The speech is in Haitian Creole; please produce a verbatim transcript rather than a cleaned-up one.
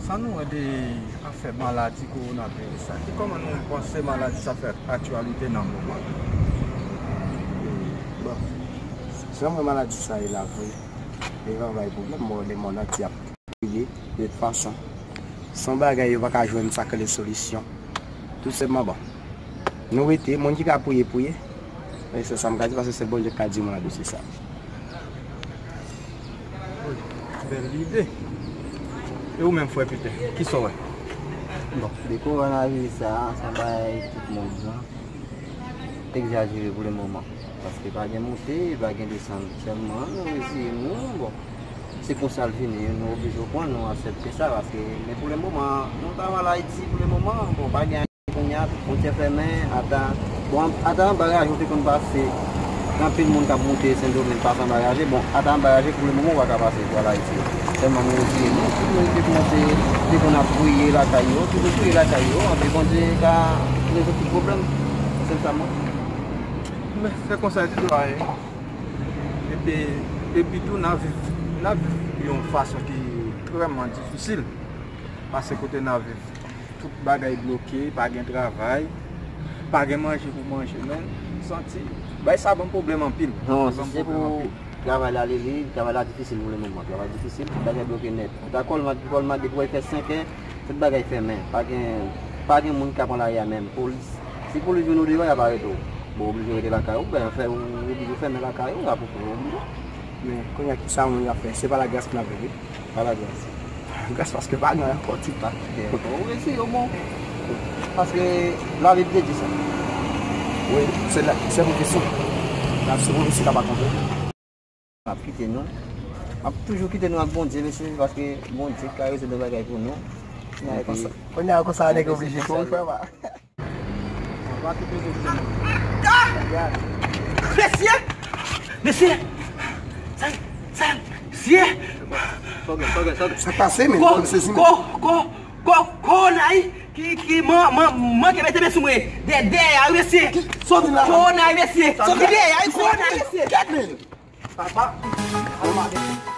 Sa nou wè de afè maladi kowonaviris sa, ki kòman nou panse maladi sa fè aktyalite nan moman? Bon, jan mwen maladi sa ye la vre, li va bay pwoblèm, bon, lemonn antye ap kriye, de tout fason, se yon bagay yo pa ka jwenn sa k rele solisyon. Tou senpman, bon, nou rete, moun ki ka priye, priye. Men se sa m ka di, paske sèl Bondye k ka di moun nan dosye sa. Wi, bèl lide. E ou menm, frè Peter, kisa w wè? Bon, de kowonaviris sa, se yon bagay tout moun egzajere pou le moman. Paske pa gen monte, pa gen desann. Sèlman nou reziye nou, bon, se konsa l vini, nou oblije pran, nou aksepte sa, paske, men pou le moman, nou ta mal Ayiti pou le moman, bon, pa gen Kounye a, fwontyè fèmen, ata, bon, ata anba raje ou te konn pase. Gen anpil moun k ap monte Sendomeng pase anba raje. Bon, ata anba raje pou le moman ou pa ka pase pou al Ayiti. Sèlman nou retire nou, tout moun ki kòmanse, ki konn ap priye lakay yo, ki vin priye lakay yo, anpi Bondye ka rezoud tout pwoblèm. Se sèl sa mwen. Men se konsa istwa ye. Epi, epi tou n ap viv, n ap viv yon fason ki vrèman difisil. Pase kote n ap viv. Tout bagay bloke, pa gen travay, pa gen manje pou manje, men, m santi, bay sa ban m pwoblèm anpil. Non, si se pou travay la, li, li, travay la difisil pou le moman. Travay difisil, tout bagay bloke nèt. Ou ta kòlmad, kòlmad depi w fè senk è, tout bagay fèmen. Pa gen, pa gen moun k ap nan lari a menm. Polis, si polis jwenn ou deyò, y ap arete w. Bon, ou oblije rete lakay ou, ben, fè, ou oblije fèmen lakay ou, apre ou oblije. Men, kounye a, kisa moun yo ap fè? Se pa lagras pou n ap viv, wi. Pa lagras. Gras paske pa gen ankò ti pa. Bon, ou resi yo bon. Paske Labib te di sa. Wi, se la, se pwofesi. La, se pwofesi k ap akonpli. M ap kite nou. M ap toujou kite nou ak Bondye, mesye, paske Bondye ka rezoud yon bagay pou nou. Kounye a konsa, kounye a konsa, nèg oblije kouri, frè pa. Mesye! Mesye! Sa, sa, mesye! Sa pase, men, ko, m sezi, men. Ko, ko, ko, kowona ki, ki man, man, manke mete men sou mwen. Dè, dèyè a, wi, mesye. Kowona, wi, mesye. Dèyè a, wi, kowona, wi, mesye. Papa, al mache.